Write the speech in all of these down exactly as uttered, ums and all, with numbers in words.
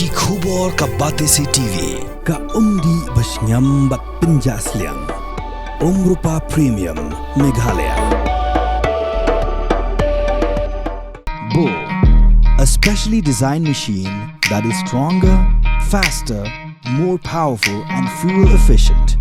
Ki khubor ka Batesi T V, ka umdih ba shngiam bad pynjah sliang. Umrupa Premium, Meghalaya. Bo, a specially designed machine that is stronger, faster, more powerful and fuel efficient.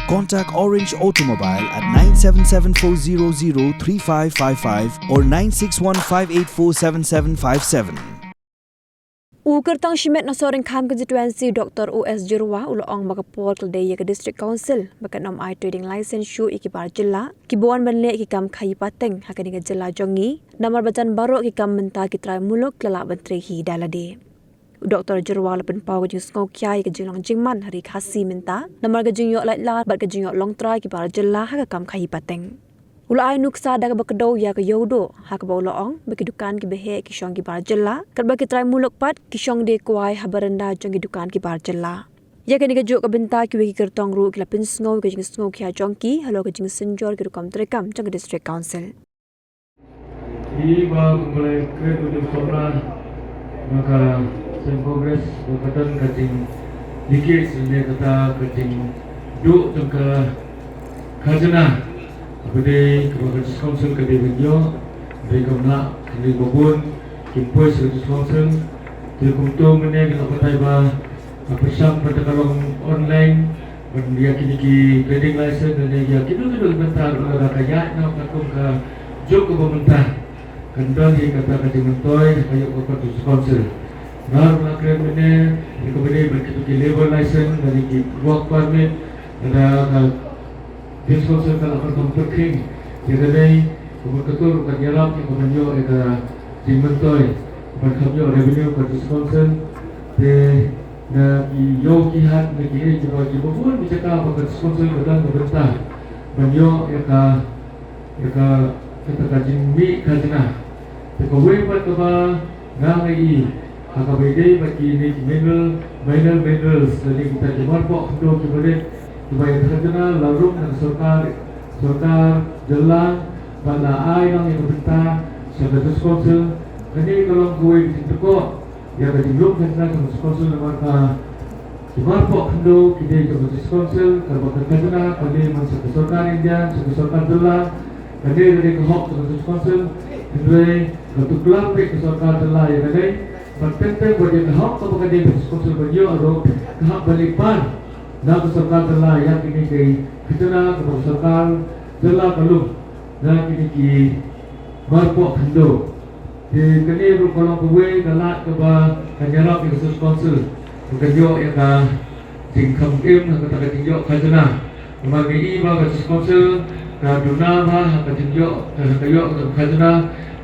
Contact Orange Automobile at nine seven seven four zero zero three five five five or nine six one five eight four seven seven five seven. U kyrtong shimet na Sohryngkham constituency Doctor O S Jyrwa u la ong ba ka por ka la dei ïa ka District Council ba kan ym ai trading license shuh ïa ki bar jylla kiba wan ban leh ki kam khaïi pateng ha kane ka jylla jong ngi, namar ba jan baroh ki kam mynta ki trai muluk ki la lah ban trei hi da lade. U Doctor Jyrwa u la pynpaw ka jingsngewkhia ïa ka jinglong jingman ha ri Khasi mynta namar ka jingïoh lait lad bad ka jingïoh longtrai ki bar jylla ha ka kam khaïi pateng. U la ai nuksa da kaba kdew ïa ka Ïewduh ha kaba u la ong ba ki dukan kiba heh ki shong ki bar jylla, katba ki trai muluk pat ki shong die kwai ha baranda jong ki dukan ki bar jylla. Ïa kane kajuh ka bynta kiwei ki kyrtong ruh ki la pynsngew ïa ka jingsngewkhia jong ki halor ka jingsynjor ki rukom treikam jong ka District Council. Ïa ba kumba la kren u Dr. Somla na ka seng Congress, ba ka don ka jingleakage ne kata ka jingduh jong ka khajna. Kaba dei kaba ka District Council ka dei ban ïoh, dei kam lah, dei ba bun kim poi sha ka District Council. Te kumto mynne ka la batai ba ka pyrshang ba ka long online ban ïa kine ki trading license ne ïa kino kino ki bynta ruh lada ka ïaid noh katkum ka juk kaba mynta, kan don hi kata ka jingmyntoi ha ka ïoh ka kot District Council. Nga ruh nga kren mynne ïa kaba dei bad kito ki labour license ne ki work permit, lada ka District Council ka la pynkham pyrkhing ïa kane, ka mut ka tur kan ïarap ïa ka ban ïoh ïa ka jingmyntoi ban kham ïoh revenue ka District Council. Te na ki ïew ki hat, na ki ei kiba, kiba bun ki jaka ba ka District Council ka don ka bynta ban ïoh ïa ka, ïa ka, kata ka jingmih khajna. Te kawei pat kaba nga ngi i ha kaba ïadei bad kine ki mineral, minor minerals, lane kita ki marpoh khyndew kiba rit kiba ïa khajna la rung na ka sorkar, sorkar jylla, bad la ai noh ïa ka bynta sha ka District Council. Kane ka long kawei ka jingtyrkhong ïa ka jinglum khajna ka District Council namar ka ki marpoh khyndew ki dei jong ka District Council, kaba ka khajna ka leit man sha ka sorkar India, sha ka sorkar jylla, ka dei, ka dei ka hok ka District Council. Hynrei ka tuklar beit ka sorkar jylla ïa ka dei, bad teng teng bad ïa ka hok kaba ka dei ka District Council ban ïoh ruh ka hap ban leit pan na ka sorkar jylla ïa kine ki khajna kaba ka sorkar jylla ka lum na kine ki marpoh khyndew. Te kane ruh ka long kawei ka lad kaba kan ïarap ïa ka District Council ba kan ïoh ïa ka jingkham im ha kata ka jingïoh khajna. Namar ngi i ba ka District Council ka duna bha ha ka jingïoh, ha ka ïoh ka khajna.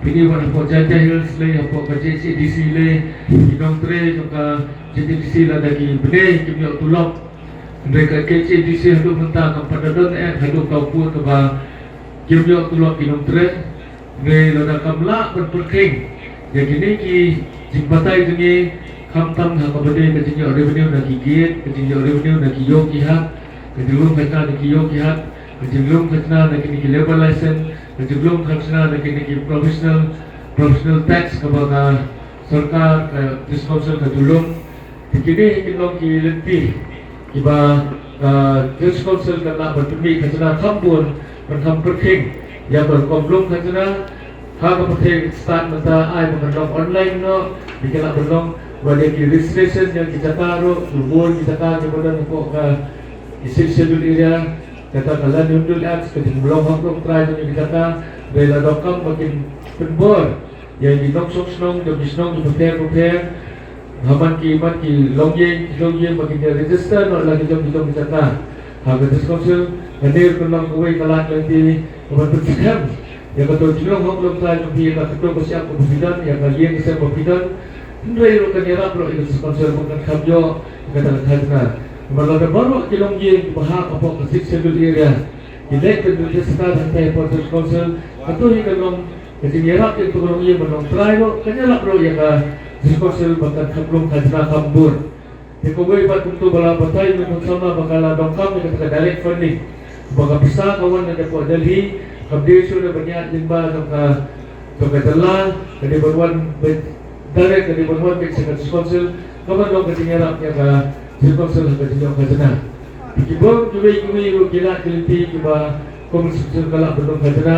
Phi i ba hapoh Jaintia Hills lei, hapoh ka J H A D C lei, ki nongtrei jong ka J H A D C lada ki bnai kim ïoh tulop. Hynrei ka J H A D C haduh mynta kam pat da don eh haduh ka por kaba kim ïoh tulop ki nongtrei. Hynrei lada kam lah ban pyrkhing ïa kine ki jingbatai jong ngi, khamtam ha kaba dei ka jingïoh revenue na ki gate, ka jingïoh revenue na ki ïew ki hat, ka jinglum khajna na ki ïew ki hat, ka jinglum khajna na kine ki labour license, ka jinglum khajna na kine ki professional, professional tax kaba ka sorkar, ka District Council ka ju lum. Te kine hi ki long ki lynti kiba ka District Council kan lah ban pynmih khajna kham bun, ban kham pyrkhing ïa ka rukom lum khajna. Ha ka pyrthei stad mynta ai ba kan long online noh, ba ki lah ban long, wat ïa ki registration ïa ki jaka ruh, ki bun ki jaka kiba don hapoh ka Sixth Schedule area, kata ka Land Use Act, ka jinglong hok longtrai jong ki jaka, ba la donkam ba kin pynbor ïa ki nongshong shnong jong ki shnong ki bapher bapher, ha man ki, man ki longïing, ki longïing ba kin ïa register noh la ki jong ki jong ki jaka ha ka District Council. Kane ruh kan long kawei ka lad lynti kaban pynskhem ïa kato ka jinglong hok longtrai jong phi, ïa kato ka shyiap kaba phi don, ïa ka ïing ka sem ba phi don. Hynrei ruh kan ïarap ruh ïa ka District Council ba kan kham ïoh ïa kata ka khajna. Namar lada baroh ki longïing kiba hap hapoh ka Sixth Schedule area ki leit ban register hangtai hapoh District Council, kato hi kan long ka jingïarap ïa kato ka longïing ban long trai ruh, kan ïarap ruh ïa ka District Council ba kan kham lum khajna kham bun. Te kawei pat kumto ba la batai u Nongthymmai ba ka la donkam ïa kata ka direct funding, ba ka pisa ka wan na hapoh Delhi, kam dei shuh da ban ïaid lyngba jong ka, jong ka jylla, ka dei ban wan beit direct, ka dei ban wan beit sha ka District Council. Kaba long ka jingïarap ïa ka District Council ha ka jingïoh khajna. Ki bun kiwei kiwei ruh ki lad ki lynti kiba kum ka District Council ka lah ban long khajna,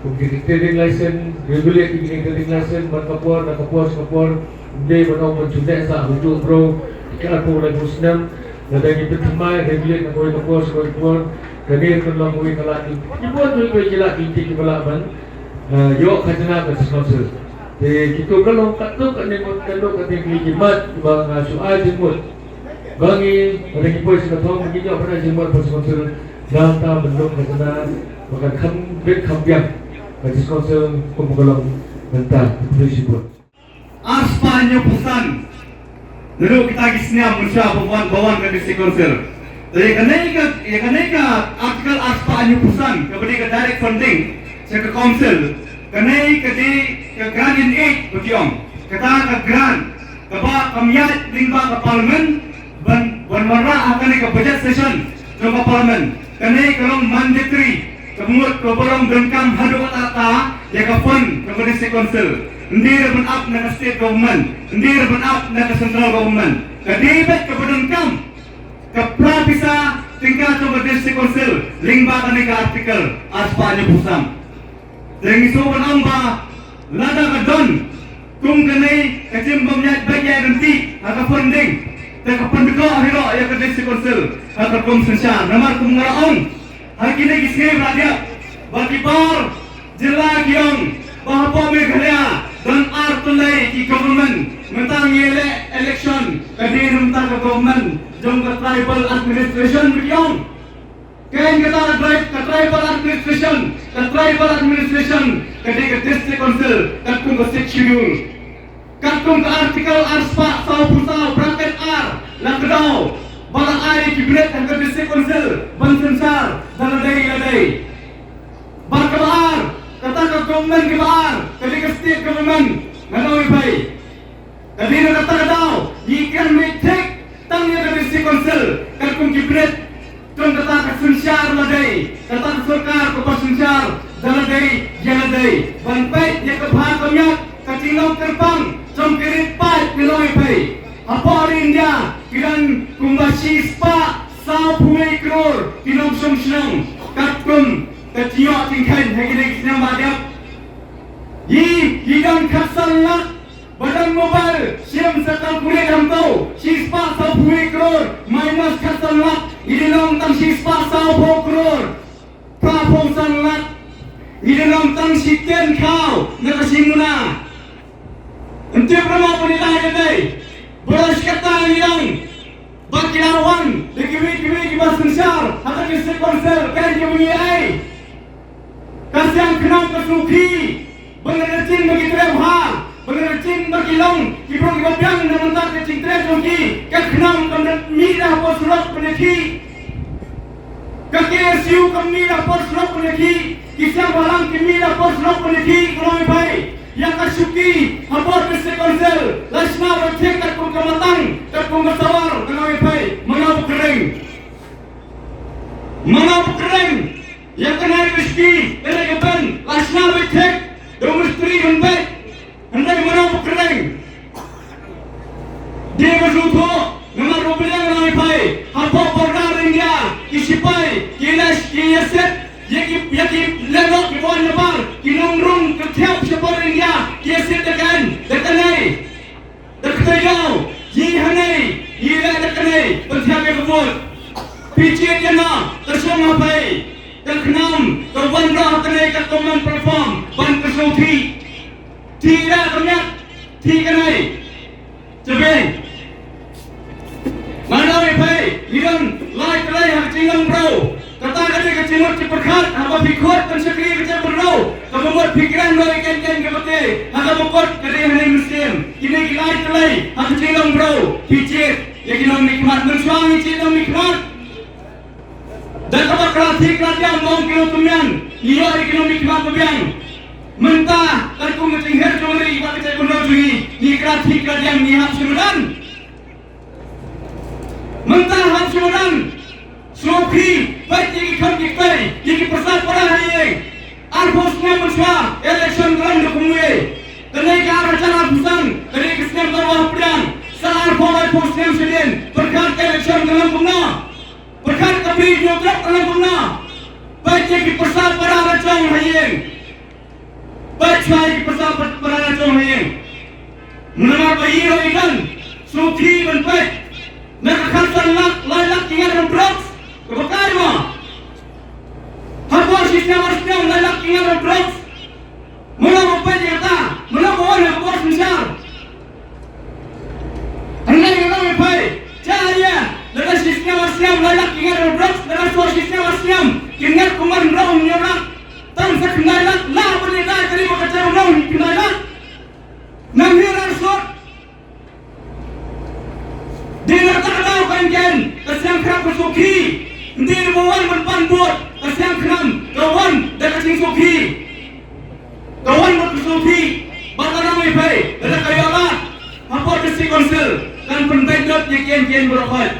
kum ki trading license, regulate ki trading license, man ka por na ka por sha ka por, ym dei ban ong ban shu neh sah ha u briew, ki arphew laiphew snem, lada ngi pynthymmai regulate na kawei ka por sha kawei ka por, kane ruh kan long kawei ka lad ki, ki bun kiwei kiwei ki lad ki lynti kiba lah ban eh, ïoh khajna ka District Council. Te kito ka long katto katne ngut, katto katne kine ki mat ba nga shu ai jingmut ba ngi, ba ngi poi sha ka thong, ngi ïoh ban ai jingmut ba District Council, nangta ban long khajna ba kan kham bit kham biang ka District Council kum ka long mynta. Khublei shibun. Arspah hynñiewphew san. Naduh kita ki snem mynshuwa ba wan, ba wan ka District Council. Te ïa kane ka, ïa kane ka Article arspah hynñiewphew san kaba dei ka direct funding sha ka Council. Kane ka dei ka grant in aid ba ki ong. Kata ka grant kaba kam ïaid lyngba ka Parliament ban, ban wanrah ha kane ka budget session jong ka Parliament. Kane ka long mandatory, ka mut kaba long donkam haduh katta katta ïa ka fund jong ka District Council. Ym dei ruh ban ap na ka State Government, ym dei ruh ban ap na ka Central Government. Ka dei beit kaba donkam ka phra pisa tyngka jong ka District Council lyngba kane ka Article arspah hynñiewphew san. Te ngi sngewbha ban ong ba lada ka don kum kane ka jingbym ïaid beit ïaid ryntih ha ka funding, te ka pyndkoh hi ruh ïa ka District Council ha ka rukom synshar. Namar kum nga la ong ha kine ki sngi ba la dep, ba ki bar jylla ki ong ba hapoh Meghalaya don ar tylli ki government. Mynta ngi leh election, ka dei na mynta ka government jong ka tribal administration ba ki ong. Kein kata ka tri-, ka tribal administration, ka tribal administration ka dei ka District Council katkum ka Sixth Schedule. Katkum ka Article arspah sawphew saw bracket ar la kdew ba la ai ki bynriew ha ka District Council ban synshar da lade lade. Bad kaba ar, kata ka government kaba ar ka dei ka state government. Ngan ong ïa phi, ka dei na kata ka daw ngi kren beit thik tang ïa ka District Council katkum ki bynriew jong kata ka synshar lade, kata ka sorkar kaba synshar da lade ïa lade. Ban peit ïa ka bha ka miat, ka jinglong kyrpang jong ki ri paid, ngan ong ïa phi, hapoh ri India ki don kumba shispah sawphew wei klur ki nongshong shnong. Katkum ka jingïoh jingkheiñ ha kine ki snem ba dep, ngi, ngi don khatsan lak. Ba don mobile, shim sa calculate hangto, shispah sawphew wei klur minus khatsan lak, ngi dei long tang shispah sawphew klur phraphew san lak. Ngi dei long tang shi tien khaw na ka shi muna. Ym tip re mo pynïaid ïa dei. Ba la shi katta ngi ong ba ki la wan da kiwei kiwei kiba synshar ha ka District Council, kein kiba ngi ai. Ka siang khnam ka sngewkhih ba ngi da jin ba ki treh bha, ba ngi da jin ba ki long ki briew kiba biang na bynta ka jingtreh jong ki. Ka khnam kam da mih da hapoh surok ban ïakhih. Ka K S U kam mih da hapoh surok ban ïakhih. Ki siang bhalang ki mih da hapoh surok ban ïakhih, ngan ong ïa phi. Ïa ka shuki hapoh District Council la shna beit thik katkum ka matang, katkum ka sawar, ngan ong ïa phi. Mano ba kyrheng? Mano ba kyrheng ïa kane ka shuki, kane ka ben? La shna beit thik da u mistri ban peit. Hynrei mano ba kyrheng? Dei ba sngewthuh, namar ba phi ïa ngan ong ïa phi, hapoh border India ki sipai ki ïa, ki ïasit ïa ki, ïa ki lehnoh kiba wan na bar, ki nongrung ki thiap shapoh India ki ïasit da kane, da kane. Da kata ka daw ngi hangne ngi leh da kane ban thiap ïa ka vote. Phi jied ïa nga, ka shong ha phi. Ka khnam ka wan ruh ha kane ka common platform ban kyrsiew thik. Thik da ka miat, thik kane. Tebeng. Ngan ong ïa phi, ngi don lai tylli ha ka jinglong bro. Kata ka dei ka jingmut jingpyrkhat haba phi khot ban shakri ka jaitbynriew. Kaba mut phi kren ruh ïa keiñ keiñ kaba te ha kaba kut ka dei ha ne mynsiem. Kine ki lai tylli ha ka jinglong bro. Phi jied ïa ki nongmihkhmat, mynshuwa ngi jied nongmihkhmat. Da kaba kra thik kra diam, ba ong ki nongtymmen, ngi ïoh ïa ki nongmihkhmat ba biang. Mynta katkum ka jingher jong ri bad ka jaitbynriew jong ngi, ngi kra thik kra diam, ngi hap shu madan. Mynta hap shu madan. Sngewkhih, peit ïa ki kham ki kpei, ïa ki pyrsa para ha ïing. Arphew snem mynshuwa, election ka long da kumwei. Kane ka ar hajar arphew san, kane ka snem ka ba hapdeng. Ar phew lai phew snem shadien, pyrkhat ka election ka long kumno? Pyrkhat ka bri hynñiew trep ka long kumno? Peit ïa ki pyrsa para la jong ha ïing. Peit shwa ïa ki pyrsa para la jong ha ïing. Namar ba ïoh ïa ka sngewthuh ban peit. Na ka khatsan lak, lai lak ki ngat ruh drugs. Kaba kai mo. Hapoh shi snem ar snem lai lak ki ngat ruh drugs. Mano ba peit ïa kata? Mano ba wan ha ka bor synshar? Hangne ngi ong ïa phi, jia ïa, lada shi snem ar snem lai lak ki ngat ruh drugs, lada shuwa shi snem ar snem ki ngat kumba hynriew hynñiew lak, tang sa khyndai lak, lah ban ïada ïa ka ri ba ka jia hynriew khyndai lak. Nang hi rar sut. Dei na kata ka daw ka ïeng ka seng khrap ka sngewkhih. Ym dei ba wan ban pan vote ka seng khnam, ka wan da ka jingsngewkhih. Ka wan bad ka sngewkhih, bad lada ïa phi, lada ka ïoh lad hapoh District Council, kan pynbeit dot ïa ki ïeng ki ïeng baroh khoit.